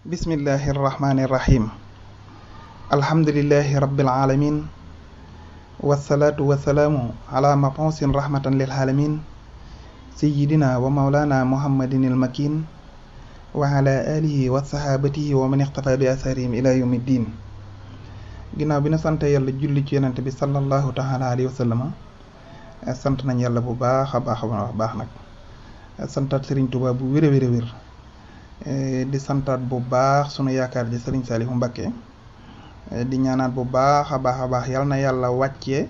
bismillahi irrahmani irrahim alhamdulillahi rabbil alamin wasalaatu wasalaamu ala mabuusin rahmatan lil alamin sayidina wa maulana muhammadin ilmakin wa ala alihi wa sahabatihi wa man ixtafa bi asarihim ila yawmi ddin. ginnaaw bi na sant yàlla julli ci yonent bi sallallahu taala alayhi wa sallama sant nañ yàlla bu baax a baax nag santaat Sëriñ Tuubaa bu wér a wér di santaat bu baax sunu yaakaar ji Sëriñ Saalihu Mbakke di ñaanaat bu baax a baax yal na yàlla wàccee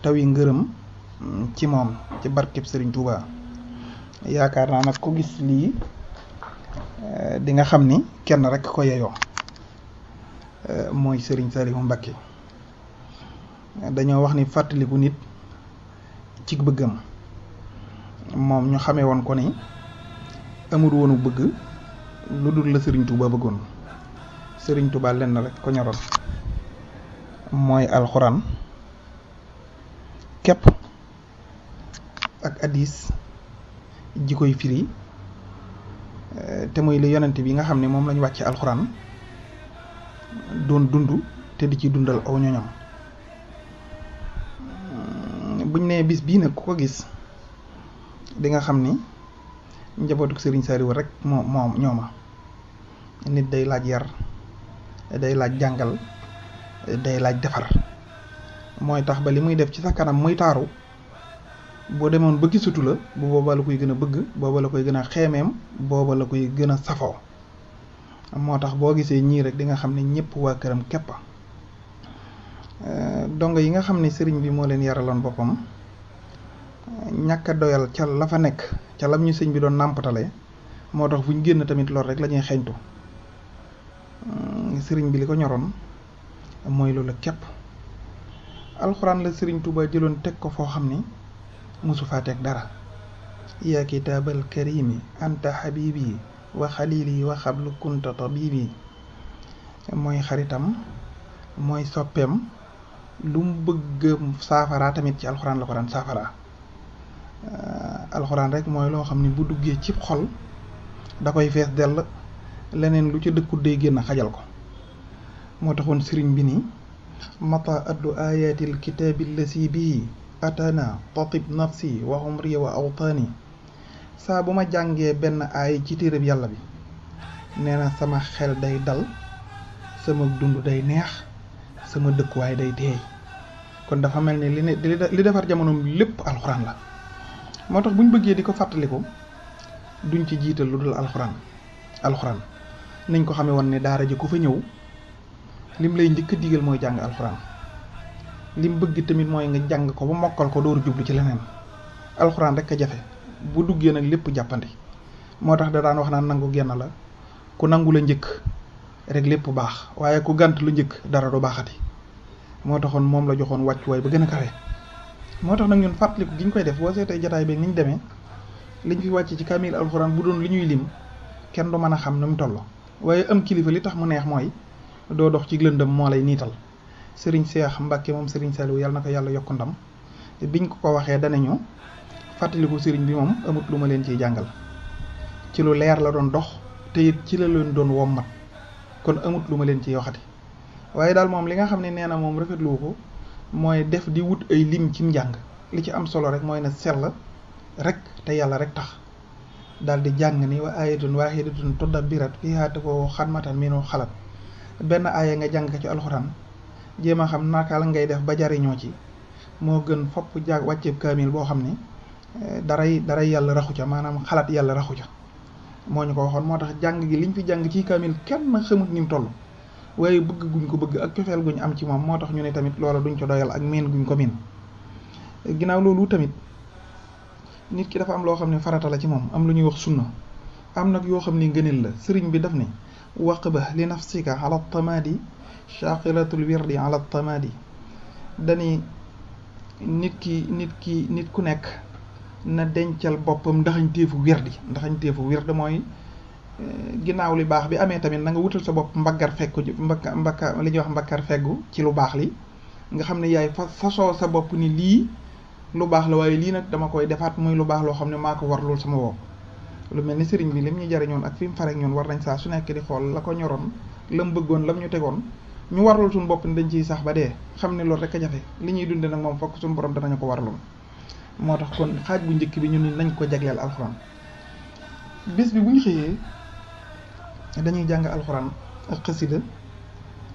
tawi ngërëm ci moom ci barkeb Sëriñ Tuubaa. yaakaar naa nag ku gis lii di nga xam ni kenn rek ko yeyoo mooy Sëriñ Saalihu Mbakke. dañoo wax ni fàttaliku nit ci bëggam moom ñu xamee woon ko ni amul woonu bëgg lu dul la Sëriñ Tuubaa bëggoon. Sëriñ Tuubaa lenn rek ko ñoroon mooy alxuraan képp ak hadiis ji koy firi te mooy li yonent bi nga xam ne moom lañu wàcce alxuraan doon dund te di ci dundal aw ñoñam. buñ nee bis bii nag ku ko gis di nga xam ni njabootu Sëriñ Saaliwu rek moom ñooma. nit day laaj yar, day laaj jàngal, day laaj defar. mooy tax ba li muy def ci sa kanam muy taaru boo demoon ba gisatu la bu booba la koy gën a bëgg, booba la koy gën a xeemeem, booba la koy gën a safoo. moo tax boo gisee ñii rek di nga xam ne ñëpp waa këram képp. dongo yi nga xam ne sëriñ bi moo leen yaraloon boppam ñàkk a doyal ca la fa nekk ca lam ñu sëñ bi doon nàmpatale moo tax fu ñu génn tamit lool rek la ñuy xeeñtu. sëriñ bi li ko ñoroon mooy loolu képp. alxuraan la Sëriñ Tuubaa jëloon teg ko foo xam ni mosu faa teg dara. yaa kitaabal karimi anta habibi wa xalili wa xablu kunta tabibi. mooy xaritam mooy soppeem lu mu bëgg saafaraa tamit ci alxuraan la ko daan saafaraa. alxuraan rek mooy loo xam ni bu duggee cib xol da koy fees dell, leneen lu ci dëkkut day génn xajal ko. moo taxoon sëriñ bi ni mata addu ayatil kitaabi lasi bihi atana tatib nafsi wa umri wa awtaani. saa bu ma jàngee benn aay ci téereb yàlla bi nee na sama xel day dal, sama dund day neex, sama dëkkuwaay day teey. kon dafa mel ni li defar jamonoom lépp alxuraan la. moo tax bu ñu bëggee di ko fàttaliku duñ ci jiital lu dul alxuraan nañ ko xamee woon ne daara ji ku fa ñëw lim lay njëkk a digal mooy jàng alxuraan. lim bëgg tamit mooy nga jàng ko ba mokkal ko door jublu ci leneen. alxuraan rek a jafe bu duggee nag lépp jàppandi. moo tax da daan wax naan nangu genn la, ku nangu la njëkk rek lépp baax, waaye ku gànt lu njëkk dara du baaxati. moo taxoon moom la joxoon wàccuwaay ba gën a kawe. moo tax nag ñun fàttaliku gi ñu koy def boo seetee jataay beeg ni ñu demee liñ fi wàcc ci kaamil alxuraan bu doon li ñuy lim kenn du mën a xam nu mu toll. waaye am kilifa li tax mu neex mooy doo dox ci lëndëm moo lay niital. Sëriñ Seex Mbàkke moom Sëriñ Saaliwu yàlla na ko yàlla yokk ndam biñ ko waxee danañu fàttaliku sëriñ bi moom amut lu ma leen ciy jàngal. ci lu leer la doon dox te it ci la leen doon wommat, kon amut lu ma leen ciy waxati. waaye daal moom li nga xam ne nee na moom rafetlu ko mooy def di wut ay lim ci njàng. li ci am solo rek mooy na sell rek te yàlla rek tax. daal di jàng ni wa ayatun waahidatun tudabbirat fiihaa ko xadmatan minu xalat. benn aaya nga jàng ko ci alxuraan jéem a xam naka la ngay def ba jariñoo ci moo gën fopp wàcceeb kaamil boo xam ni daray yàlla raxu ca, maanaam xalaat yàlla raxu ca. moo ñu ko waxoon. moo tax jàng gi liñ fi jàng ci kaamil kenn xamut ni mu toll. waaye bëgg guñ ko bëgg ak cofeel guñ am ci moom moo tax ñu ne tamit loola duñ ko doyal ak miin guñ ko miin. ginnaaw loolu tamit nit ki dafa am loo xam ne farata la ci moom, am lu ñuy wax sunna, am nag yoo xam ne ngëneel la. sëriñ bi daf ne waqba li nafsika ala tamadi shaqilatul wirdi ala tamadi. dani nit ku nekk na dencal boppam ndaxañteefu wird mooy ginnaaw li baax bi amee tamit na nga wutal sa bopp mbaggar fekku li ñuy wax mbakkar feggu ci lu baax li nga xam ne yaay fasoo sa bopp ni lii lu baax la, waaye lii nag dama koy defaat muy lu baax loo xam ne maa ko war loolu sama bopp. lu mel ni sëriñ bi lim ñu jariñoon ak fi mu farek ñun war nañ saa su nekk di xool la ko ñoroon lam bëggoon lam ñu tegoon ñu warlul suñu bopp ni dañ ciy sax ba dee xam ne loolu rek a jafe li ñuy dunde nag moom fokk suñu borom danañu ko warloon moo tax kon xaaj bu njëkk bi ñun nañ ko jagleel alxuraan bis bi bu ñu xëyee dañuy jàng alxuraan ak xasida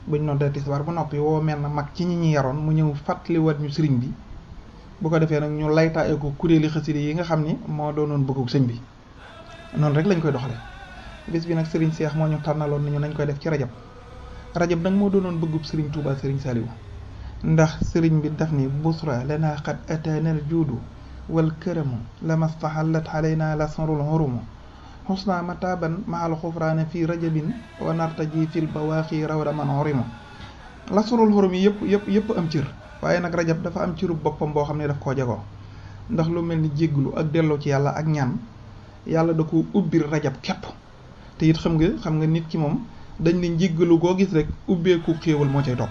buñ noddee tisbaar bu noppi woo mel na mag ci ñi ñi yaroon mu ñëw fàttaliwaat ñu sëriñ bi bu ko defee nag ñu laytaaye ko kuréeli xasida yi nga xam ni moo doonoon bëggug sëñ bi noonu rek lañ koy doxale bis bi nag sëriñ Seex moo ñu tànnaloon nañu nañ koy def ci rajab nag moo doonoon bëggub sëriñ Tuubaa sëriñ Saliou ndax sëriñ bi daf ni busra lana qad ataanal juudu wal këramu lamastahallat alayna lasrul hurumu xusna mataban mahal xufraane fii rajabin wa nartaji fil bawaaxi rawda man hurimu lasrul hurum yi yëpp am cër waaye nag rajab dafa am cërub boppam boo xam ne daf koo jagoo ndax lu mel ni jégglu ak delloo ci yàlla ak ñaan yàlla da ko ubbir rajab képp te it xam nga nit ki moom dañ ne njéggalu koo gis rek ubbeeku xéewal moo cay topp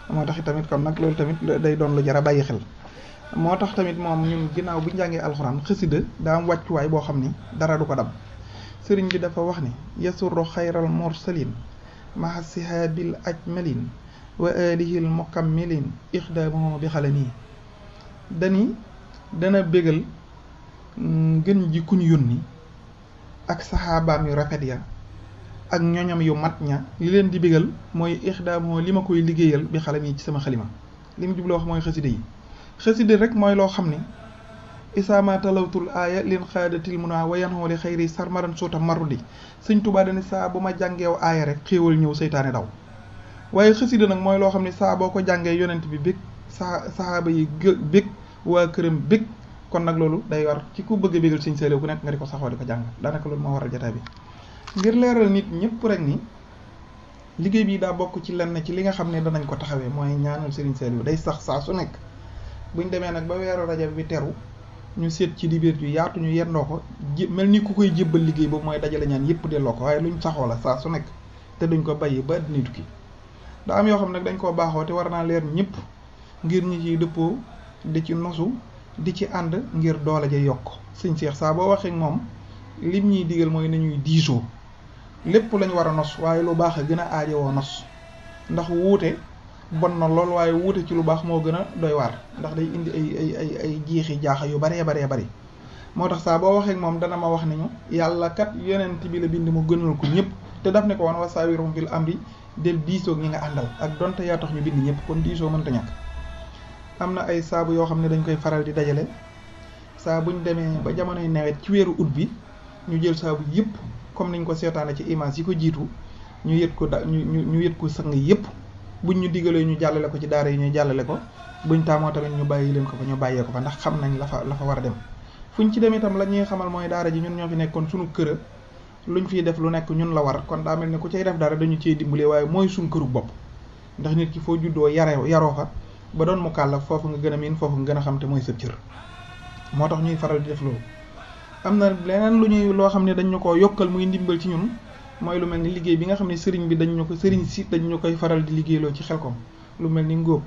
moo tax tamit kon nag loolu tamit day doon lu jar a bàyyi xel moo tax tamit moom ñun ginnaaw bu njàngee alxuraan xasida daa am wàccuwaay boo xam ni dara du ko dab sëriñ bi dafa wax ni yasurru xayral mursalin maha sihaabil ajmalin wa alihil mukammilin ixdaamuhu bi xalami dana bégal gën ji kuñ yónni ak saxaabaam yu rafet ya ak ñoñam yu mat ña li leen di bégal mooy ixdaamuhu li ma koy liggéeyal bi xalam yi ci sama xalima li mu jubloo wax mooy xasida yi xasida rek mooy loo xam ni isaama talawtul aaya lin xaadatil muna wa yanxoo li xayri sarmaran suuta marudi sëñ Tuubaa dani saa bu ma jàngeew aaya rek xéewal ñëw seytaane daw waaye xasida nag mooy loo xam ne saa boo ko jàngee yonent bi bég saxaaba yi bég waa këram bég kon nag loolu day war ci ku bëgg a bégal sëñ Saliou ku nekk nga di ko saxoo di ko jàng daanaka loolu moo waral jotaay bi ngir leeral nit ñëpp rek ni liggéey bi daa bokk ci lenn ci li nga xam ne danañ ko taxawee mooy ñaanal sëriñ Saliou day sax saa su nekk buñ demee nag ba weeru rajab bi teru ñu seet ci dibéer yu yaatu ñu yendoo ko mel ni ku koy jébbal liggéey boobu mooy dajale ñaan yëpp delloo ko waaye luñ saxoo la saa su nekk te duñ ko bàyyi ba àddina tukki daa am yoo xam ne nag dañ koo baaxoo te war naa leer ñëpp ngir ñi ciy dëppoo di ci nosu di ci ànd ngir doole ja yokk sëñ Seex saa boo waxee moom lim ñuy digal mooy nañuy diisoo lépp lañ war a nos waaye lu baax a gën a aajowoo nos ndax wuute bon na lool waaye wuute ci lu baax moo gën a doy waar ndax day indi ay jiixi jaaxa yu baree bari moo tax saa boo waxee moom dana ma wax ni ñu yàlla kat yonent bi la bind mu gënal ko ñëpp te daf ne ko woon wa saawirhum fil amri del diisoo ñi nga àndal ak donte yaa tax ñu bind ñëpp kon diisoo mënta ñàkk am na ay saabu yoo xam ne dañ koy faral di dajale saa buñ demee ba jamonoy nawet ci weeru ut bi ñu jël saabu yëpp comme niñ ko seetaane ci image yi ko jiitu ñu yët ko ñu yët ko sang yëpp buñ ñu digalee ñu jàllale ko ci daara yi ñuy jàllale ko buñ taamoo tamit ñu bàyyi leen ko fa ñu bàyyee ko fa ndax xam nañ la fa war a dem fuñ ci dem itam la ñuy xamal mooy daara ji ñun ñoo fi nekkoon suñu kër luñ fiy def lu nekk ñun la war kon daa mel ne ku cay def dara dañu cee dimbale waaye mooy suñ këru bopp ndax nit ki foo juddoo yaroo fa ba doon mu kàllaf foofu nga gën a miin foofu nga gën a xam te mooy sëb cër moo tax ñuy faral di def loolu am na leneen loo xam ne dañ ñu ko yokkal muy ndimbal ci ñun mooy lu mel ni liggéey bi nga xam ne sëriñ si dañ ñu koy faral di liggéeyloo ci Xelkom lu mel ni ngóob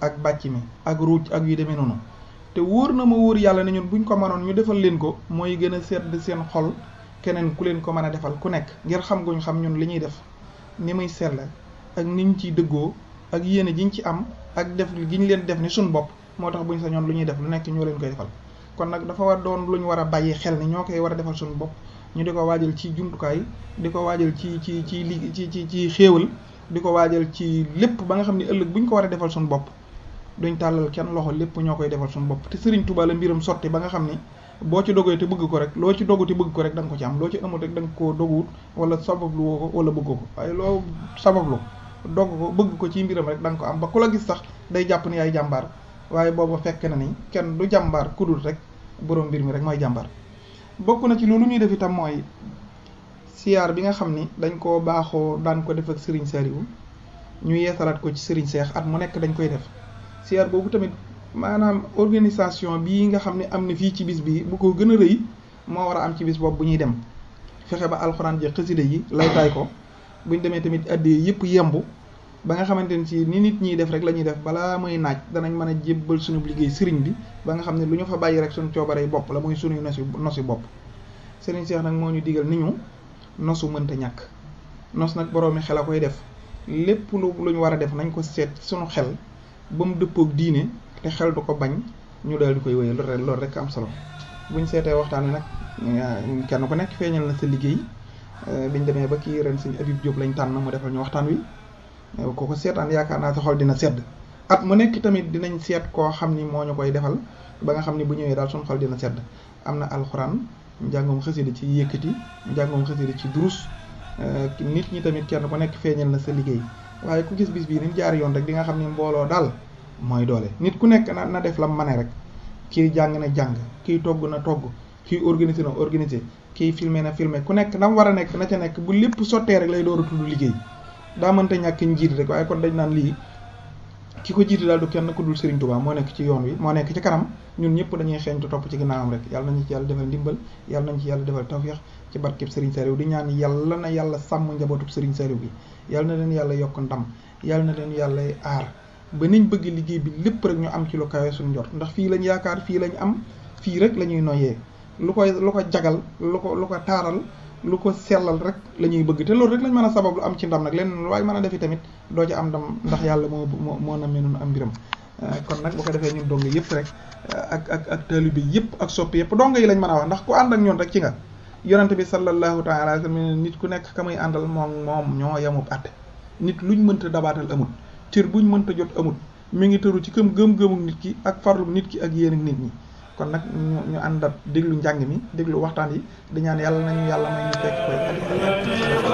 ak bàcc mi ak ruuj ak yu demee noonu te wóor na ma wóor yàlla ne ñun buñ ko mënoon ñu defal leen ko mooy gën a sedd seen xol keneen ku leen ko mën a defal ku nekk ngir xam guñ xam ñun li ñuy def ni muy sell ak niñ ciy dëggoo ak yéene jiñ ci am ak def gi ñu leen def ni suñ bopp moo tax buñ sa ñoon lu ñuy def lu nekk ñoo leen koy defal kon nag dafa war doon lu ñu war a bàyyi xel ni ñoo koy war a defal suñu bopp ñu di ko waajal ci jumtukaay di ko waajal ci xéewal di ko waajal ci lépp ba nga xam ne ëllëg buñ ko war a defal suñu bopp duñ tàllal kenn loxo lépp ñoo koy defal suñu bopp te Sëriñ Tuubaa la mbiram sotti ba nga xam ni boo ci dogee te bëgg ko rek loo ci dogu te bëgg ko rek da nga ko ci am loo ci amul rek da nga koo doguwut wala sabablu woo ko wala bëggoo ko waaye loo sabablu dogg ko bëgg ko ci mbiram rek da nga ko am ba ku la gis sax day jàpp ni yaay jàmbaar waaye booba fekk na ni kenn du jàmbaar ku dul rek borom mbir mi rek mooy jàmbaar bokk na ci loolu ñuy def itam mooy siyaar bi nga xam ni dañ koo baaxoo daan ko def ak Serigne Saliou ñu yeesalaat ko ci Serigne Cheikh at mu nekk dañ koy def siyaar boobu tamit maanaam organisation bii nga xam ne am na fii ci bis bi bu ko gën a rëy moo war a am ci bis boobu bu ñuy dem fexe ba alxuraan ji xasida yi lay taay ko buñ demee tamit addee yëpp yembu ba nga xamante ne si ni nit ñiy def rek la ñuy def balaa muy naaj danañ mën a jébbal suñu liggéey sëriñ bi ba nga xam ne lu ñu fa bàyyi rek suñu coobarey bopp la muy suñuy nosi bopp Serigne Cheikh nag moo ñu digal ni ñu nosu mënta ñàkk. Nos nag boroomi xel a koy def lépp luñ war a def nañ ko seet suñu xel ba mu dëppoog diine te xel du ko bañ ñu daal di koy wéyal loolu rek am solo. buñ seetee waxtaan wi nag kenn ku nekk feeñal na sa liggéey biñ demee ba kii ren sëñ Habib Diop lañ tànn mu defal ñu waxtaan wi kooku seetaan yaakaar naa sa xol dina sedd. at mu nekk tamit dinañ seet koo xam ni moo ñu koy defal ba nga xam ni bu ñëwee daal suñu xol dina sedd. am na alxuraan njàngum xasida ci yëkkati njàngum xasida ci durus nit ñi tamit kenn ku nekk feeñal na sa liggéey waaye ku gis bis bii ni mu jaar yoon rek di nga xam ni mbooloo daal mooy doole. nit ku nekk na def la mane rek kii jàng na jàng kii togg na togg kii organisé na organisé kii filmé na filmé ku nekk na mu war a nekk na ca nekk bu lépp sottee rek lay door a tudd liggéey. daa mënta ñàkk njiit rek waaye kon dañ naan lii ki ko jiite daal du kenn ku dul Serigne Touba moo nekk ci yoon wi moo nekk ci kanam ñun ñëpp dañuy xeeñtu topp ci ginnaawam rek yàlla nañu ci yàlla defal ndimbal yàlla nañu ci yàlla defal tawfeex ci barkeb Serigne Saliou di ñaan yàlla na yàlla sàmm njabootub Serigne Saliou bi yàlla na leen yàlla yokk ndam yàlla na leen yàlla aar ba niñ bëgg liggéey bi lépp rek ñu am ci lu kawe suñu njort ndax fii lañ yaakaar fii lañ am fii rek la ñuy noyyee lu ko jagal lu ko taaral lu ko sellal rek la ñuy bëgg te loolu rek lañ mën a sabab lu am ci ndam nag lenn waaye mën a defi tamit doo ci am ndam ndax yàlla moo na mel noonu am mbiram kon nag bu ko defee ñun dong yëpp rek ak taalibe yëpp ak soppi yëpp dong yi lañ mën a wax ndax ku ànd ak ñoon rek ci nga yonente bi sallallahu taala alayhi wa sallam nit ku nekk ka muy àndal moom ñoo yamub àtte nit luñ mënta dabaatal amut cër buñ mënta jot amut mi ngi tëru ci gëm-gëmu nit ki ak farlu nit ki ak yéen ak nit ñi kon nag ñu àndat déglu njàng mi déglu waxtaan yi di ñaan yàlla nañu yàlla may ñu fekk koy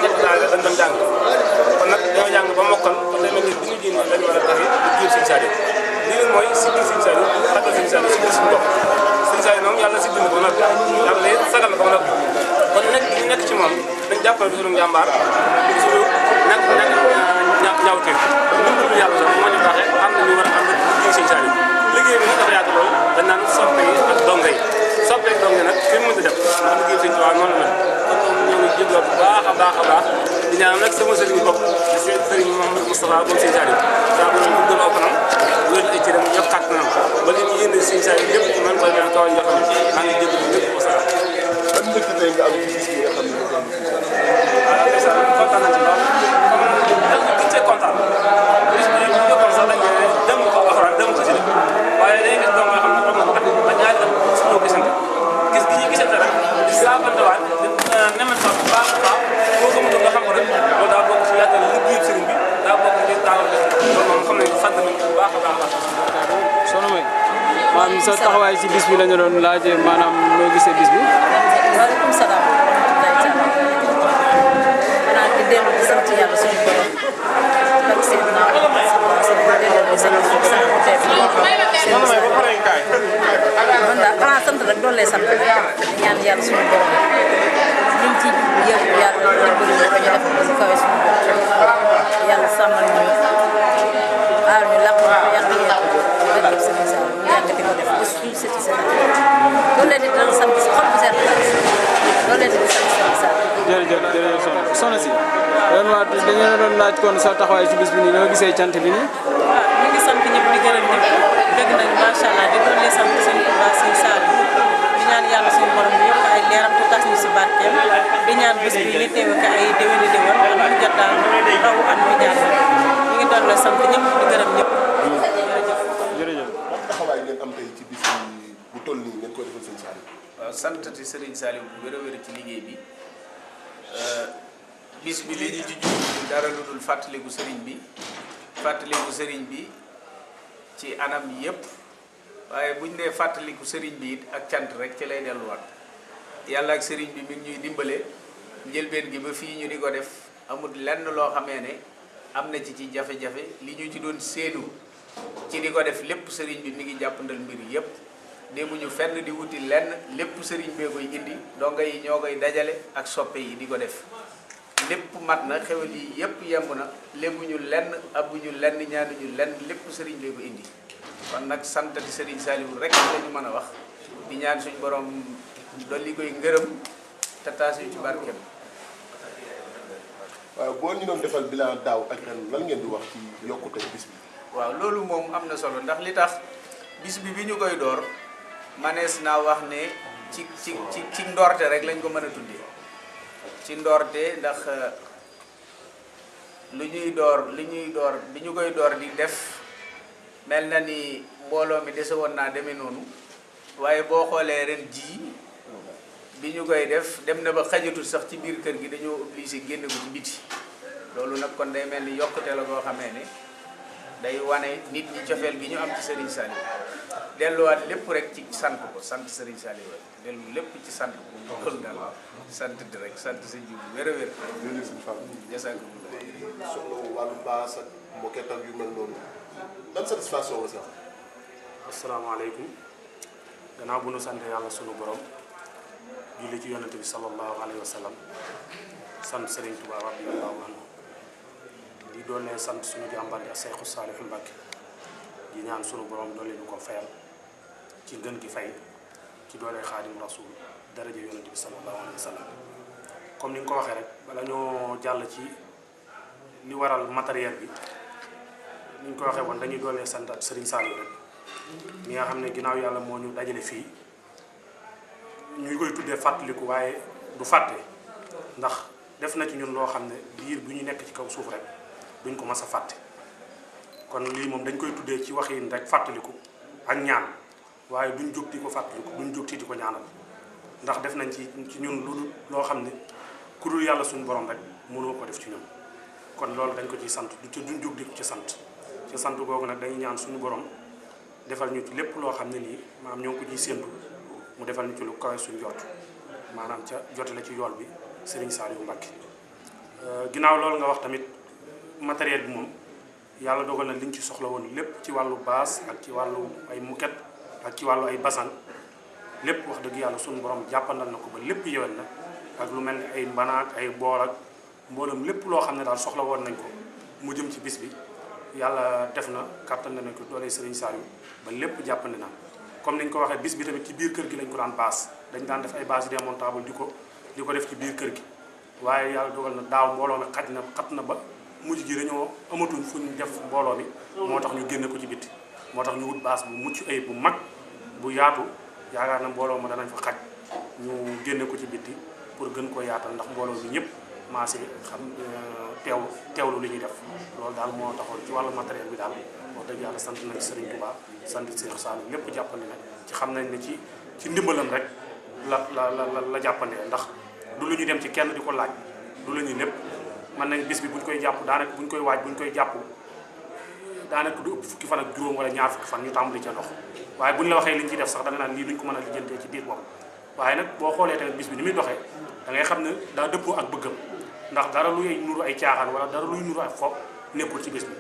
ñett daal dañ doon jàng kon nag dañoo jàng ba mokkal kon day mel ni bu ñu génn dañu war a taxi jiir Sëñ Saliou lii nag mooy siggi Sëñ Saliou xatal Sëñ Saliou siggi suñu bopp Sëñ Saliou moom yàlla siggi na ko nag yàlla it sagal na ko nag kon nekk li nekk ci moom dañ jàpp ne du suñu njàmbaar du suñu ñaawteef ñun dul yàlla sax moo ñu baaxee am na ñu war a ànd jiir Sëñ Saliou liggéey bi nag dafa yaatu loolu dañ naan soppe yi ak donga yi soppe ak donga nag fi mu mënti def ndax liggéey Sëñ Tuubaa noonu la kon moom ñoo ngi jégalu bu baax a baax a baax di ñaanal nag sama sëriñ bopp di seen sëriñ Mouhamadou Moustapha moom Sëñ Saliou saa bu doon guddal aw kanam wér ay cëram yëpp kàttanam ba li ñu yéene Sëñ Saliou yëpp man koy mel kaw yoo xam ne maa ngi jégalu ñëpp wasalaam. ban mbégte tey nga am ci bis bi nga xam ne waaw ndeysaan kontaan nañ ci lool dañ cee kontaan bis bi ñu ko sax dañ ne dem ko alxuraan dem ko si waaye day gis doom yoo xam ne am na ba ñaari dem suñoo gisante gis gi ñuy gisante rek di saabantewaat nemen sax bu baax a baax boo ko mënul nga xam ko rek loolu daa bokk si yàggal liggéey sëriñ bi daa bokk ci taalal loolu moom xam nañ sant nañ bu baax a baax a baax. Soxna May maanaam sa taxawaay ci bis bi la ñu doon laaj maanaam noo gisee bis bi. waaleykum salaam wa rahmatullahi taala xanaa di dellu di sant yàlla suñu borom ak Seydina Muhammad sallallahu alayhi wa sallam delloo sant man daal xanaa sant rek doon lay sant di ñaan yàlla suñu borom liñ ci yëpp yàlla dimbali ñu ko ñu def ko si kawe suñu borom yàlla sàmmal ñu aar ñu làq ñu yàq ñu yàq Sëriñ Saliou ñu yàgg di ko def ba suñu sëti sëti loolu leen di dal sant si xol bu seet loolu leen di sant Sëriñ Saliou. jërëjëf soxna si dañu la doon laaj kon sa taxawaay ci bis bi nii noo gisee cant bi nii. waaw ñu ngi sant ñëpp di gërëm ñëpp dégg nañu macha allah di doon sant sëñ Tuubaa Sëñ Saliou di ñaan yàlla suñu borom bi yokk ay leeram te tas ñu si barkeem di ñaan bis bi li teew ak ay déwéni déwén ak mu jot daal raw at mi jaar ñu ngi doon sant ñëpp di gërëm ñëpp jërëjëf. taxawaay ngeen am tey ci bis bi bu toll nii ngeen koy defal Sëñ Saliou. waaw santati Serigne Saliou bu wér a wér ci liggéey bi bis bi li ñu ci jublu dara lu dul fàttaliku Serigne bi ci anam yépp waaye buñ nee fàttaliku Serigne bi it ak cant rek ci lay delluwaat yàlla ak Serigne bi mi ngi ñuy dimbale njëlbeen gi ba fii ñu di ko def amul lenn loo xamee ne am na ci jafe-jafe li ñu ci doon séenu ci di ko def lépp Serigne bi mi ngi jàppandal mbir yépp demuñu fenn di wuti lenn lépp sëriñ bee koy indi donga yi ñoo koy dajale ak soppe yi di ko def lépp mat na xewal yi yépp yemb na lébuñu lenn abuñu lenn ñaanuñu lenn lépp sëriñ bee ko indi kon nag santati sëriñ Saliou rek lañu mën a wax di ñaan suñu borom dolli koy ngërëm te taas yu ci barkeem. waaw boo ñu doon defal bilan daaw ak ren lan ngeen di wax ci yokkute bis bi. waaw loolu moom am na solo ndax li tax bis bi ñu koy door manees naa wax ne ci ndoorte rek lañ ko mën a tuddee ci ndoorte ndax li ñuy door bi ñu koy door di def mel na ni mbooloo mi dese woon naa demee noonu waaye boo xoolee ren jii bi ñu koy def dem na ba xajatul sax ci biir kër gi dañoo obligé génne ko ci biti loolu nag kon day mel ni yokkute la boo xamee ne day wane nit ñi cofeel gi ñu am ci Serigne Saliou delluwaat lépp rek ci sant ko sant Serigne Saliou rek dellu lépp ci sant ko loolu daal sant di rek sant sa jiw wér a wér. jërëjëf sëñ Fall. jasakumullah. soxla wàllu baas ak moquette ak yu mel noonu ban satisfaction nga si am. asalaamaaleykum gannaaw bu nu sant yàlla sunu borom julli ci yonente bi sallallahu alayhi wa sallam sant Serigne Touba radiyallahu anhu di doon sant suñu jàmbaar ak Seexu Saalihu Mbàkke di ñaan sunu borom doole ñu ko fayal ci gën gi fay ci doole Xaadim Rasul daraja yonente bi sallallahu alayhi wa sallam comme ni nga ko waxee rek bala ñoo jàll ci li waral matériel bi ni ñu ko waxee woon dañuy doole sant Serigne Saliou rek mi nga xam ne ginnaaw yàlla moo ñu dajale fii ñu koy tuddee fàttaliku waaye du fàtte ndax def na ci ñun loo xam ne biir bu ñu nekk ci kaw suuf rek duñ ko mas a fàtte kon lii moom dañ koy tuddee ci waxin rek fàttaliku ak ñaan waaye duñ jóg di ko fàttaliku duñ jóg di ko ñaanal ndax def nañ ci ñun lu loo xam ne ku dul yàlla suñu borom rek mënoo ko def ci ñun kon loolu dañ ko ciy sant du ci duñ jóg di ko ci sant googu nag dañuy ñaan suñu borom defal ñu ci lépp loo xam ne nii maanaam ñoo ngi ko ciy séentu mu defal ñu ci lu kawe suñu jot maanaam ca jote la ci yool bi Serigne Saliou Mbacke ginnaaw loolu nga wax tamit matériel bi moom yàlla dogal na liñ ci soxla woon lépp ci wàllu baas ak ci wàllu ay moquette ak ci wàllu ay basan lépp wax dëgg yàlla suñu borom jàppandal na ko ba lépp yéwén na ak lu mel ni ay mbanaak ay bool ak mboolem lépp loo xam ne daal soxla woon nañ ko mu jëm ci bis bi yàlla def na kàttan nañ ko doole Serigne Saliou ba lépp jàppandi na comme niñ ko waxee bis bi tamit ci biir kër gi lañ ko daan baas dañ daan def ay base démontable di ko def ci biir kër gi waaye yàlla dogal na daaw mbooloo mi xat na ba mujj gi dañoo amatuñ fu ñu def mbooloo mi moo tax ñu génne ko ci bitti moo tax ñu wut base bu mucc ayib bu mag bu yaatu yaakaar na mbooloo ma danañ fa xaj ñu génne ko ci bitti pour gën koo yaatal ndax mbooloo mi ñëpp maase xam teewlu li ñuy def loolu daal moo taxoon ci wàllu matériel bi daal wax dëgg yàlla sant nañ Serigne Touba sant Cheikh Saliou lépp jàppandi na ci xam nañ ne ci ndimbalam rek la jàppandee ndax du lu ñu dem ci kenn di ko laaj du lu ñu lépp mën nañ bis bi buñ koy jàpp daanaka buñ koy waaj buñ koy jàpp daanaka du ëpp fukki fan ak juróom wala ñaar fukki fan ñu tàmbali ca dox waaye buñ la waxee liñ ci def sax da nga naan lii duñ ko mën a lijjantee ci biir bopp waaye nag boo xoolee tamit bis bi ni muy doxee da ngay xam ne daa dëppoo ak bëggam ndax dara luy nuru ay caaxaan wala dara luy nuru ay fo nekkul ci bis bi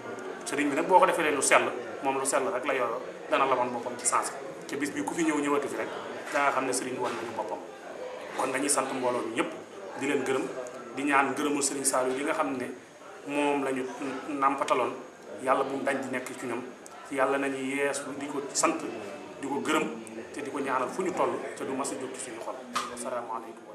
sëriñ bi nag boo ko defee lu sell moom lu sell rek la yor dana la woon boppam ci sens te bis bi ku fi ñëwati fi rek da nga xam ne sëriñ bi wan nañu boppam kon dañuy sant mbooloo mi ñëpp di leen gërëm di ñaan ngërëmul Serigne Saliou li nga xam ne moom la ñu nàmpataloon yàlla bu mu dañ di nekk ci ñoom yàlla nañu yeesu di ko sant di ko gërëm te di ko ñaanal fu ñu toll te du mas a jóg ci suñu xol asalaamaaleykum wa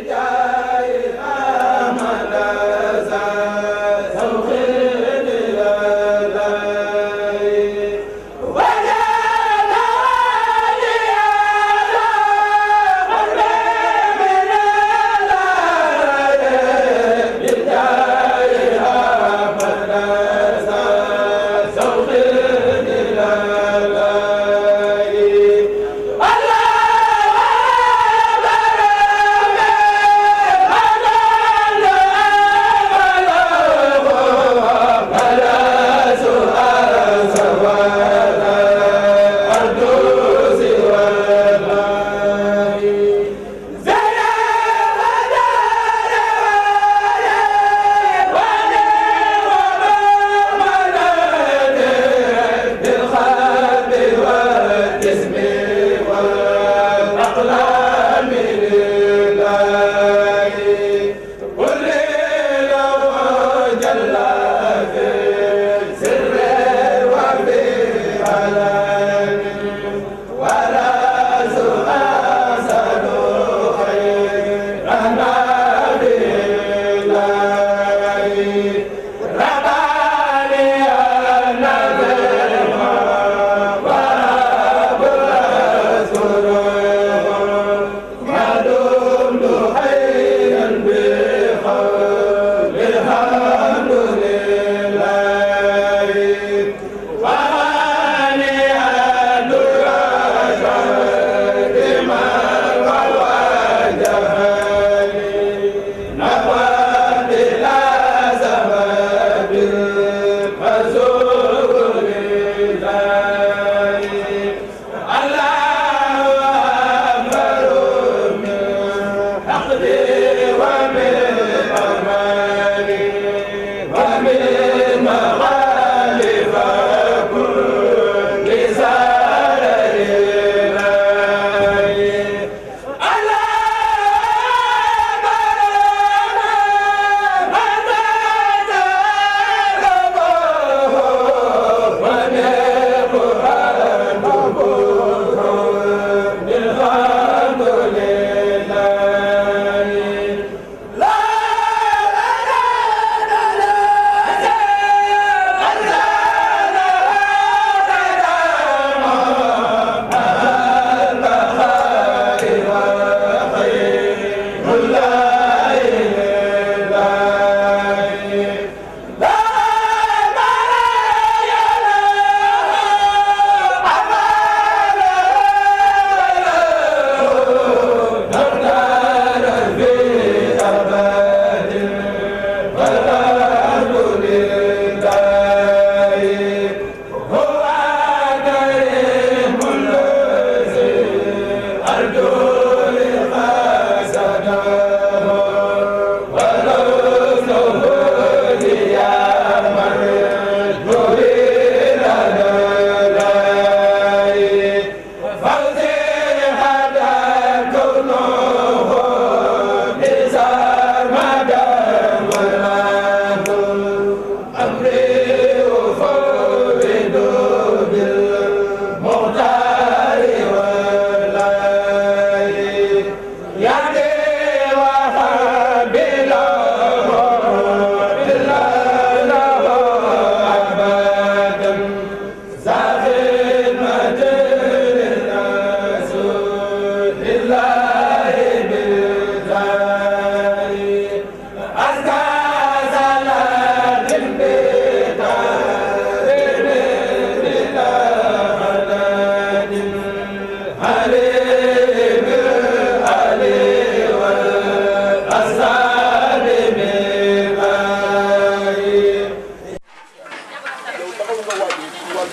Jai Amana Za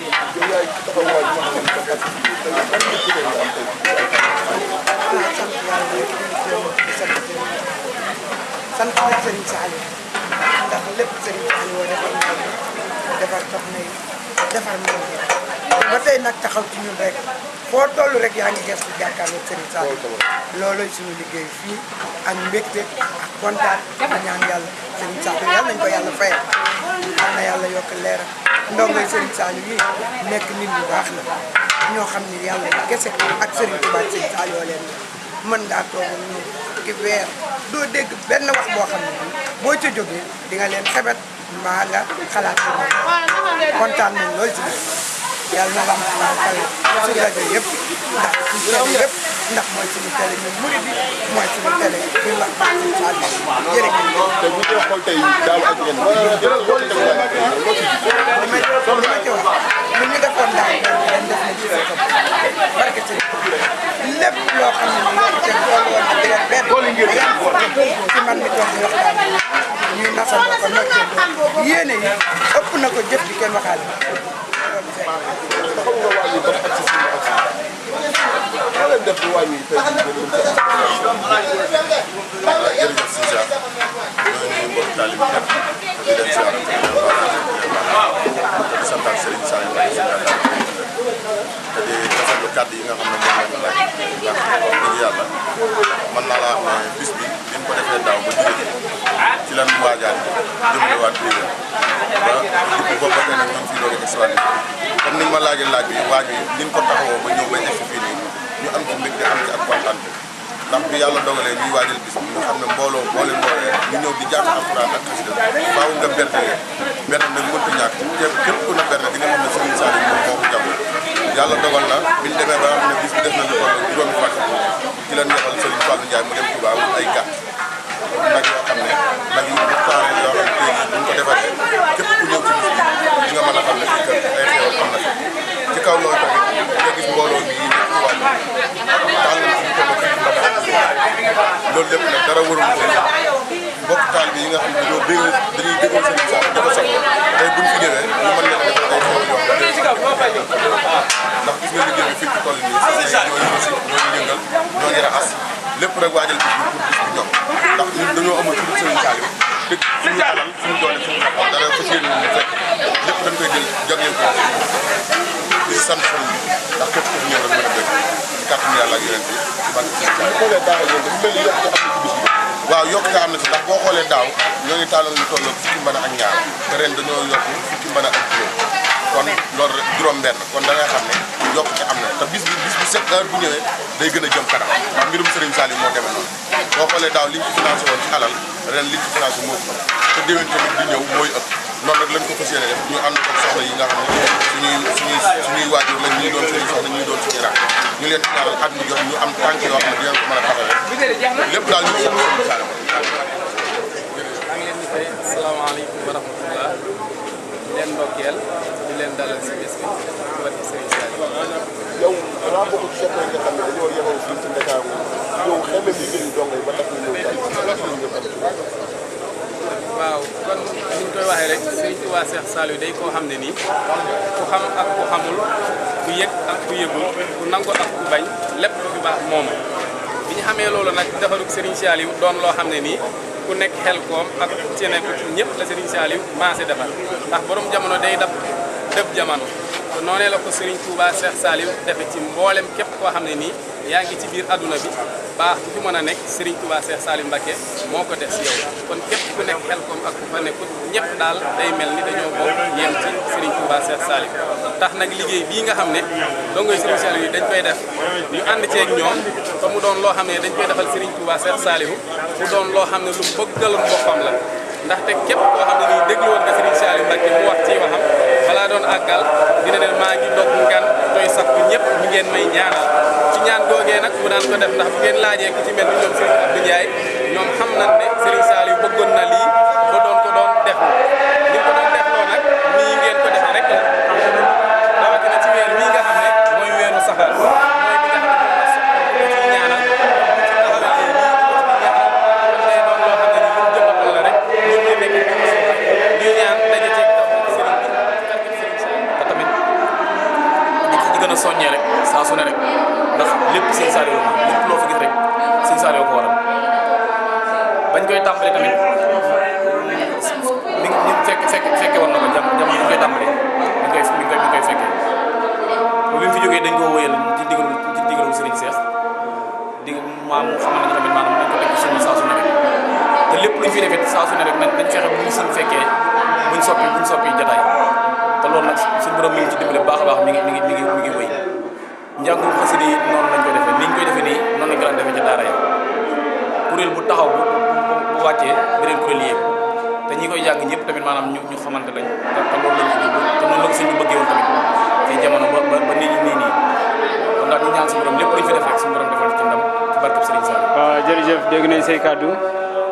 yow yaay taxawaay bi nga xam ne dafa ci tey ban mbégte nga am tey sant nag Serigne Saliou ndax lépp Serigne Saliou defar soxna yi defar mag yi ba tey nag taxaw ci ñun rek foo toll rek yaa ngi gestu jàkkaarloo Serigne Saliou looloy suñu liggéey fii ak mbégte ak kontaan di ñaan yàlla Serigne Saliou yàlla nañ ko yàlla fayal yal na yàlla yokk leeram ndongoy Serigne Saliou yi nekk nit ñu baax la ñoo xam ni yàlla kese ak Serigne Touba Serigne Saliou leen mën ngaa toog ñu ki weer doo dégg benn wax boo xam ne boo ca jógee di nga leen xebet mbaa nga xalaat ci moom kontaan nañ lool ci yàlla na la am xale suñu rajo yëpp ndax suñu télé yëpp ndax mooy suñu télé ñun murid bi mooy suñu télé ñu wax Serigne Saliou jërëjëf. te bu ñu xool tey daaw ak yéen loo ci gis. li ma ci wax lu ñu defoon daaw ren def nañ ci sa barke ci lépp loo xam ne nii yokk seen xool woon na dëgg benn ci man mi toog di waxtaan ñuy nasandoo ko noccee yéene yi ëpp na ko jëf bi kenn waxaale taxaw nga wàññi ba ak si suñu ak maa leen def wàññi tey jërëjëf si Dia ñoo ngi mbokk taalib yëpp di leen ziar di santaat Serigne Saliou ak te di rafetlu kàddu yi nga xam ne moom lañ laaj ndax wax dëgg yàlla mën naa laa wax ne bis bi bi ñu ko defee daaw ba jóge ci lan waajaat jëmalewaat bi ba depuis boobu ba tey nag ñu ngi fiy doog a gis waat comme ni nga ma laajee laaj bi waaj bi ni ñu ko taxawoo ba ñëw ba egsi fii nii ñu am ci mbégte am ci ak kontaan ndax bi yàlla dogalee ñuy waajal bis bi nga xam ne mbooloo boo leen woowee ñu ñëw di jàng alxuraan ak xasida faaw nga berne nag mënta ñàkk képp ku na berne di nga xam ne Serigne Saliou moom moo ko jàpp yàlla dogal na bi ñu demee ba nga xam ne bis bi def na lu toll juróomi fan ci la neexal Serigne Fallou Ndiaye mu dem Touba ay gàtt nag yoo xam ne nag yu taare yoo xam ne tey bu ñu ko defaree képp ku ñëw ci bis bi di nga mën a xam ne fii kat ay xew am na fi ci kaw loolu tamit nga gis mbooloo bi yi nekk ci wàllu taal na suñu toll ci loolu lépp nag dara warul ko mbokk taal bi yi nga xam ne dañuy déggoon Serigne Saliou dafa soxla tey buñ fi ñëwee ñu mën leen a def ay xew yoo xam ne ndax gis nga liggéey bi fii ci toll nii ñoo yëngu si ñoo yëngal ñoo ngi raxas lépp rek waajal bis bi pour bis bi ñoom ndax ñun dañoo amul pour Serigne Saliou te suñu alal suñu doole suñu xam dara fas yéene ñu fekk lépp dañ koy jël jagleel ko di sant sëriñ bi ndax képp ku fi ñëw rek mën a bëgg ci kàttanu yàlla ak yeneen bi ci barke Serigne Saliou. xoolee daaw yéen dafa mel ni yokk am na ci bis bi. waaw yokkute am na ci ndax boo xoolee daaw ñoo ngi tàllal lu toll fukki mën ak ñaar te ren dañoo yokk fukki mën ak juróom kon loolu rek juróom-benn kon da ngay xam ne yokkute am na te bis bu set heure bu ñëwee day gën a jëm kanam ndax mbirum Serigne Saliou moo demee noonu boo xoolee daaw liñ ci financé woon ci alal ren liñ ci financé moo ko te déwén tamit di ñëw mooy ëpp noonu rek lañ ko fas yéene def ñu ànd ko soxna yi nga xam ne suñuy waajur lañ ñuy doon suñuy soxna ñuy doon suñuy rakk ñu leen ñaaral at mu jot ñu am tànk yoo xam ne dinañ ko mën a taxawee lépp daal ñu ngi sant Serigne Saliou. maa ngi leen di fay asalaamaaleykum wa rahmatullah di leen ndokkeel di leen dalal si bés bi ci barke Serigne Saliou. yow danaa bokk ci soxna yi nga xam ne dañoo yeewoo fii ci Dakar yow xeme liggéeyu dongo yi ba tax ñu ñëw tey waaw kon ni ñu koy waxee rek Serigne Touba Cheikh Saliou day koo xam ne nii ku xam ak ku xamul ku yëg ak ku yëgul ku nangu ak ku bañ lépp lu fi baax moom bi ñu xamee loolu nag defarug Serigne Saliou doon loo xam ne nii ku nekk xel koom ak ci nekk ñëpp la Serigne Saliou maase defar ndax borom jamono day dëb jamono te noonee la ko Serigne Touba Cheikh Saliou defe ci mboolem képp koo xam ne nii yaa ngi ci biir adduna bi baax ku fi mën a nekk Serigne Touba Cheikh Saliou Mbacké moo ko def si yow kon képp ku nekk xel koom ak ku fa nekkut ñëpp daal day mel ni dañoo bokk yem ci Serigne Touba Cheikh Saliou tax nag liggéey bii nga xam ne dongoy Serigne Saliou yi dañ koy def ñu ànd ceeg ñoom te mu doon loo xam ne dañ koy defal Serigne Touba Cheikh Saliou mu doon loo xam ne lu bëggaloon boppam la ndaxte képp koo xam ne nii déglu woon nga Serigne Saliou Mbacké mu wax ci waxam balaa doon àggal dina ne maa ngi dog ngan doy sax bu ñëpp ñu ngeen may ñaanal ci ñaan googee nag mu daan ko def ndax bu ngeen laajee ku ci mel ni ñoom Serigne Abdou Ndiaye ñoom xam nañ ne Serigne Saliou bëggoon na lii ba doon ko doon def ni ko doon defloo nag nii ngeen ko defee rek la rawatina ci weer bii nga xam ne mooy weeru safar mooy bi nga xam ne moom la soxla ko ci ñaanal ci taxawalee lii ko ci ñaanal kon day doon loo xam ne ni lu jëmbatal la rek ñun ñu nekk ñuy ñaan daje ceeg taw Serigne bi ci kàddu Serigne Saliou te tamit a soññee rek saa su ne rek ndax lépp sëñ Saliou la lépp loo fa gis rek sëñ Saliou ko waral bañ koy tàmbali tamit mi ngi fekke woon na ko jamono ñu koy tàmbali mi ngi koy fekkee ba bi mu fi jógee dañ koo wëyal ci digalu Serigne Cheikh maam xamal nañu tamit maanaam dañ ko teg ci suñu saa su ne rek te lépp luñ fi defee saa su ne rek dañ fexe buñ suñ fekkee buñ soppi jotaay te loolu nag suñu borom mi ngi ci dimbale bu baax a baax mi ngi wëy njàngum xasida yi noonu lañ koy defee ni ñu koy defee nii noonu lañ ko daan defee ci daara yi kuréel bu taxaw bu wàccee beneen kuréel yéeg te ñi koy jàng ñëpp tamit maanaam ñu xamante lañ te loolu lañ ci jublu te noonu la ko suñu bëggee woon tamit ci jamono ba nii kon daal ñu ñaan suñu borom lépp luñ fi def rek suñu borom defal ci ndam ci barkeb Serigne Sall. waaw jërëjëf dégg nañ say kàddu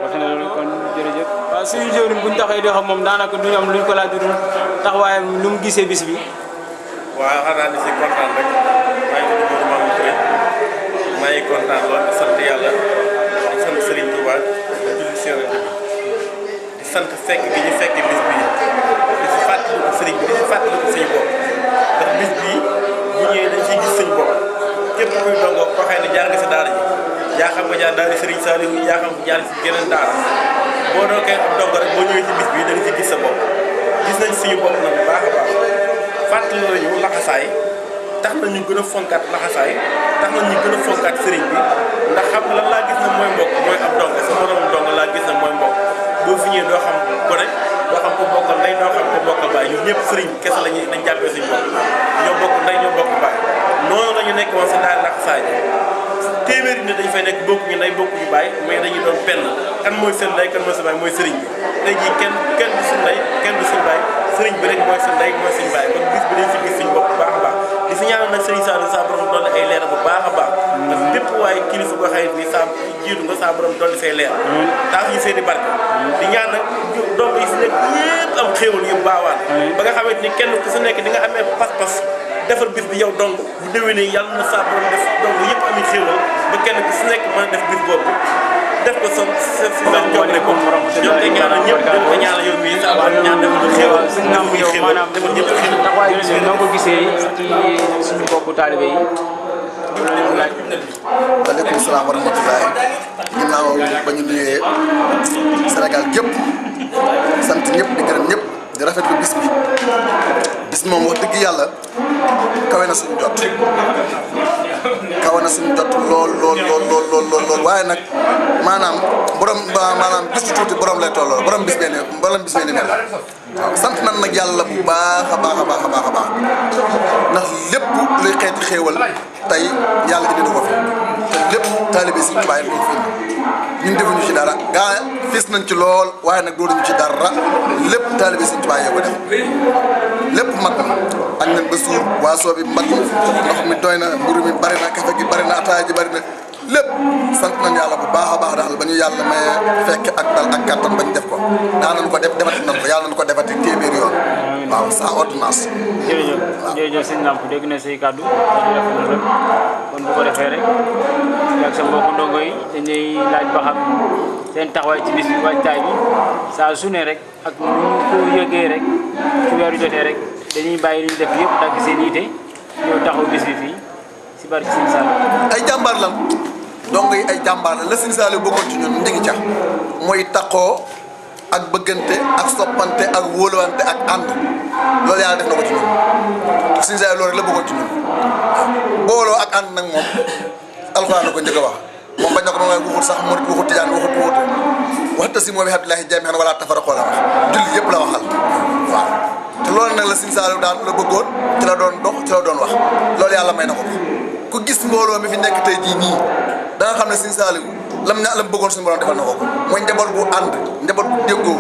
wax na loolu kon jërëjëf. waaw suñu jëwriñ buñ taxee di xam moom daanaka duñu am luñ ko laaj dudul taxawaayam nu mu gisee bis bi. waaw xanaa di si kontaan rek maa ngi tudd Modou Mamour Touré maa ngi kontaan lool di sant yàlla di sant Serigne Touba di julli si Yonent bi di sant fekk gi ñu fekk bis bi di si fàttaliku Serigne bi di si fàttaliku suñu bopp ndax bis bii bu ñëwee dañ ciy gis suñu bopp képp kuy dongo koo xam ne jaar nga si daara ji yaa xam nga jaar daara Serigne Saliou yaa xam nga jaar si geneen daara boo doon koy dongo rek boo ñëwee ci bis bi da nga ci gis sa bopp gis nañ suñu bopp nag bu baax a baax fàttali nañu laxasaay tax na ñu gën a fonkaat laxasaay tax na ñu gën a fonkaat sëriñ bi ndax xam nga lan laa gis na mooy mbokk mooy ab dong sa moroom dong laa gis na mooy mbokk boo fi ñëwee doo xam gone doo xam ko bokkal ndey doo xam ko bokkal baay ñun ñëpp sëriñ bi kese lañuy dañ jàppee suñu bopp ñoo bokk ndey ñoo bokk baay noonu la ñu nekk woon si daal laxasaay téeméeri nit dañ fay nekk bokkuñu ndey bokkuñu baay mais dañuy doon benn kan mooy seen ndey kan mooy seen baay mooy sëriñ bi tey jii kenn du suñu ndey kenn du suñu baay sëriñ bi rek mooy seen ndey mooy suñu baay kon bis bi dañ si gis suñu bopp bu baax a baax di si ñaanal nag sëriñ Saliou saa borom dolli ay leer bu baax a baax ndax bépp waaye kilifa boo xam ne saa jiitu nga saa borom dolli say leer tax ñu seen i barke di ñaan nag doom yi si nekk yëpp am xéewal yu baawaan ba nga xamante ni kenn ku si nekk di nga amee pas-pas defal bis bi yow dong bu déwénee yàlla na saa borom def dong yëpp am xéewal ba kenn ku si nekk mën a def bis boobu def ko sa job rek ko ñoo koy ñaanal ñëpp dañ ko ñaanal yow mii saa borom ñaan defal xéewal defal ñëpp xéewal noo ko gisee ci suñu mbokku taalibe yi. waaleykum salaam wa rahmatullahi ginnaaw ba ñu nuyee Sénégal gépp sant ñëpp di gërëm ñëpp di rafetlu bis bi bis moom wax dëgg yàlla kawe na suñu jot lool waaye nag maanaam bis ci tuuti borom lay tolloo borom bis bee ni mel waaw sant nan nag yàlla bu baax a baax ndax lépp luy xeeti xéewal tey yàlla indi na ko fi te lépp taalibe Sëriñ Tuubaa yi ko fi ñun defuñu ci dara gaa fis nañ ci lool waaye nag doonuñu ci dara lépp taalibe Sëriñ Tuubaa yi ko def lépp mat na añ nañ ba suur waasoo bi mat ndox mi doy na mburu mi bari na kafe gi bari na ataaya ji bari na lépp sant nañ yàlla bu baax a baax daal ba ñu yàlla may fekk ak dal ak kattan ba ñu def ko daanañ ko def defati nañ ko yàlla nañ ko defati téeméeri yoon waaw sans ordonnance. jërëjëf sëñ Lamp dégg na say kàddu kon bu ko defee rek ak sa mbokku ndongo yi dañ lay laaj ba xam seen taxawaay ci bis bi waajtaay bi saa su ne rek ak nu ko yëgee rek ci weeru jotee rek dañuy bàyyi li ñu def yëpp dagg seen yite ñëw taxaw bis bi fii si barke Sëñ Saliou. ay jàmbaar lan ndongo yi ay jàmbaar la Sëñ Saliou bëggoon ci ñun ndigi ca mooy taxoo ak bëggante ak soppante ak wóoluwante ak ànd loolu yàlla def na ko ci ñun Sëñ Saliou loolu rek la bëggoon ci ñun booloo ak ànd nag moom alxuraan na ko njëkk a wax moom bañ na ko moom waxut sax murit waxut tijaan waxut wa'tasimu bi hablillahi jamii'an wala tafarraqu la wax julli yëpp la waxal waaw te loolu nag la Sëñ Saliou daan la bëggoon ci la doon dox ci la doon wax loolu yàlla may na ko ku gis mbooloo mi fi nekk tey jii nii da nga xam ne Sëñ Saliou lam bëggoon suñu borom defal na ko mooy njaboot gu ànd njaboot gu déggoo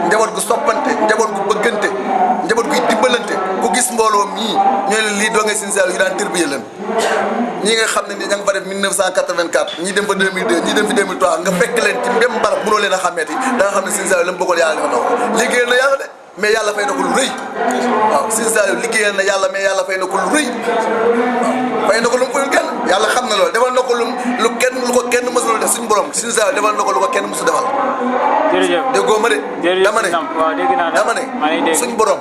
njaboot gu soppante njaboot gu bëggante njaboot guy dimbalante ku gis mbooloo mii ñooy leen lii doo ngay Sëñ Saliou yu daan tërbiye leen ñi nga xam ne ni ña nga fa def 1984 ñii dem fa 2002 ñii dem fi 2003 nga fekk leen ci même barab mënoo leen a xàmmeeti da nga xam ne Sëñ Saliou la mu bëggoon yàlla defal na ko liggéeyal na yàlla de mais yàlla fay na ko lu rëy waaw Sëñ Saliou liggéeyal na yàlla mais yàlla fay na ko lu rëy waaw fay na ko lu mu fayul kenn yàlla xam na loolu defal na ko lu ko kenn mësul def suñu borom suñu saa defal na ko lu ko kenn mësul defal. jërëjëf déggoo ma de. jërëjëf dama ne dama ne suñu borom.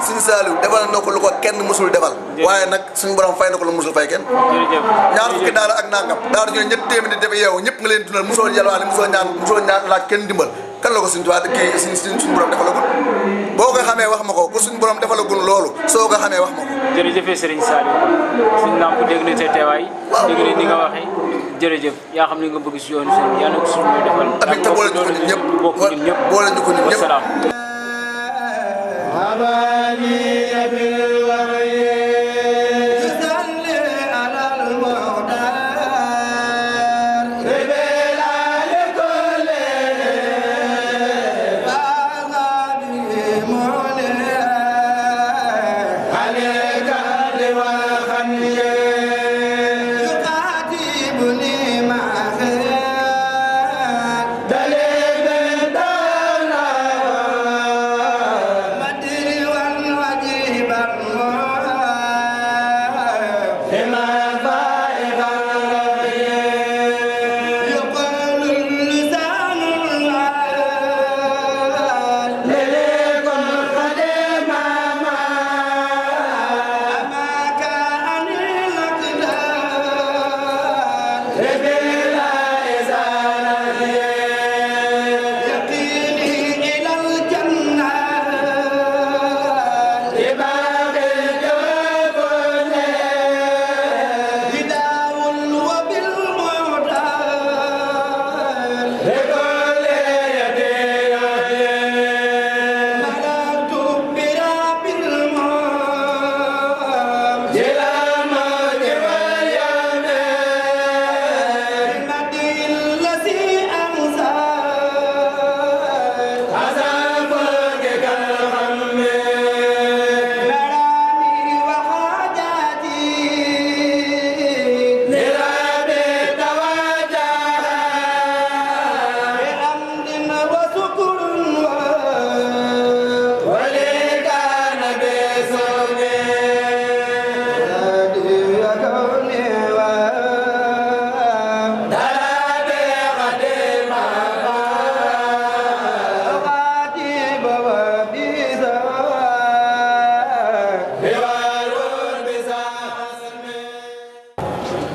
suñu Saaliw defal na ko lu ko kenn mësul defal. waaye nag suñu borom fay na ko lu mësul fay kenn. jërëjëf ñaar fukki daara ak nangam daara ñu ne ñetti téeméeri def yow ñëpp nga leen dundal mosoo yalwaane mosoo ñaan laaj kenn dimbal kan la ko suñu tubaab kii suñu borom defalagul boo ko xamee wax ma ko ku suñu borom defalagul loolu soo ko xamee wax ma ko. jërëjëf Serigne Saliou suñu naam ko dégg na sa teewaay dégg na ni nga waxee jërëjëf yaa xam ne nga bëgg si yoonu sëñ yàlla ko suñu defal amiin te boole ñu ko ñun ñëpp boole ñu ko ñun ñëpp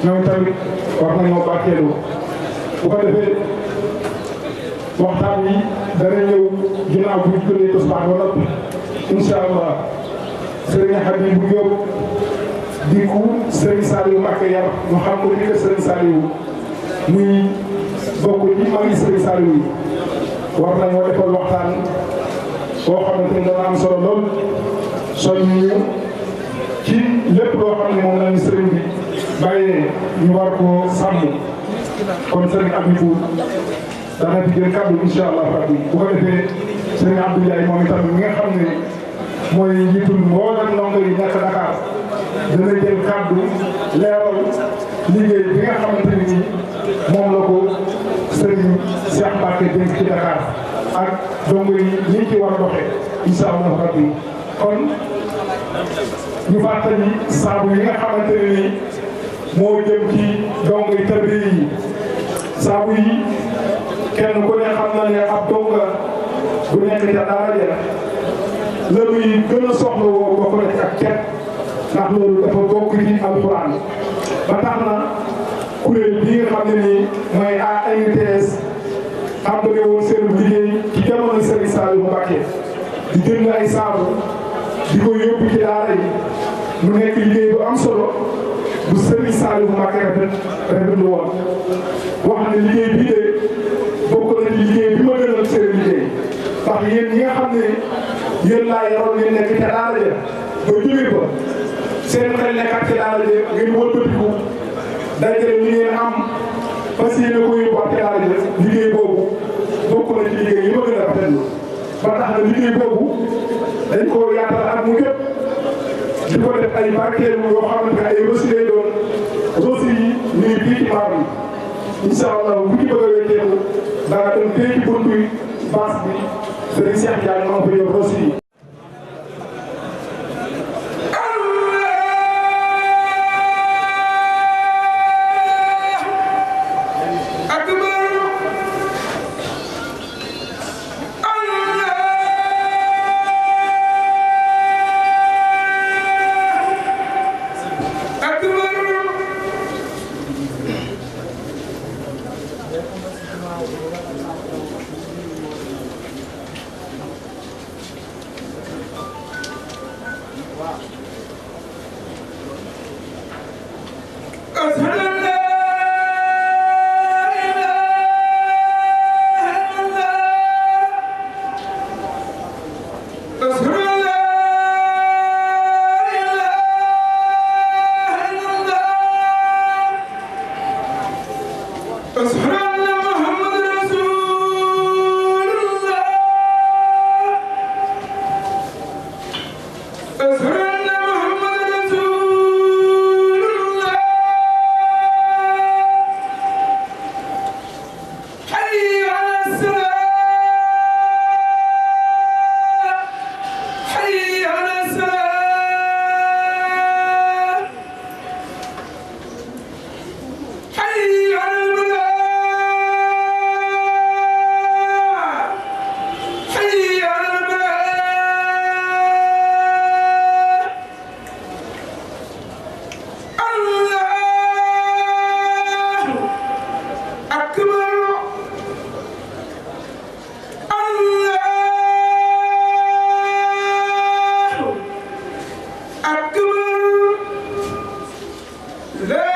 ñoom tamit wax nañoo barkeelu bu ko defee waxtaan yi dana ñëw ginnaaw bu ñu jullee tisbaar ba noppi incha allah Serigne Habibou Diop di ku Serigne Saliou Mbacké yar ñu xam ko ni que Serigne Saliou muy bokk ci magi Serigne Saliou yi war nañoo defal waxtaan boo xamante ni dana am solo lool soññu ci lépp loo xam ne moom lañu Serigne bi bàyyee ñu war koo sàmm kon Serigne Habibou dana fi jël kàddu incha allah rabbi bu ko defee Serigne Abdou Ndiaye moom itam mi nga xam ne mooy njiitul mboolem ndongo yi nekk Dakar dana jël kàddu leeral liggéey bi nga xamante ni moom la ko Serigne Cheikh Mbacké dénk ci Dakar ak ndongo yi ñi ci war a doxee incha allah rabbi kon ñu fàttali saabu yi nga xamante ne ni moo jëm ci ndongo yi tarbiya yi saabu yi kenn ku ne xam na ne ab donga bu nekk ca daara ja la muy gën a soxla woo bokk na ci ak cet ndax loolu dafa bokk ci alxuraan ba tax na kuréel bii nga xam ne nii mooy ANTS tàmbale woon seen liggéey ci jamono Serigne Saliou Mbacké di jënd ay saabu di ko yóbbu ci daara yi mu nekk liggéey bu am solo bu Serigne Saliou Mbacké rafetlu woon wax ne liggéey bii de bokk na ci liggéey bi ma gënal seen liggéey ndax yéen ñi nga xam ne yéen laa yaroon ngeen nekk ca daara ja ba jóge ba seen xel nekkat ca daara ja ngeen wëlbatiku dajale li ngeen am fas yéene ko yóbbuwaat ca daara ja liggéey boobu bokk na ci liggéey yi ma gën a rafetlu ba tax na liggéey boobu dañ ko yaatal ak mu gépp di ko def ay barkeelu yoo xamante ne ay rosi lay doon rosi yi ñu ngi fii ci maam yi incha allah bu ci bëgg a wécceeku daa dem fii ci buntu baas bi Serigne Cheikh Ndiaye moo fa yor rosi yi أكبر لا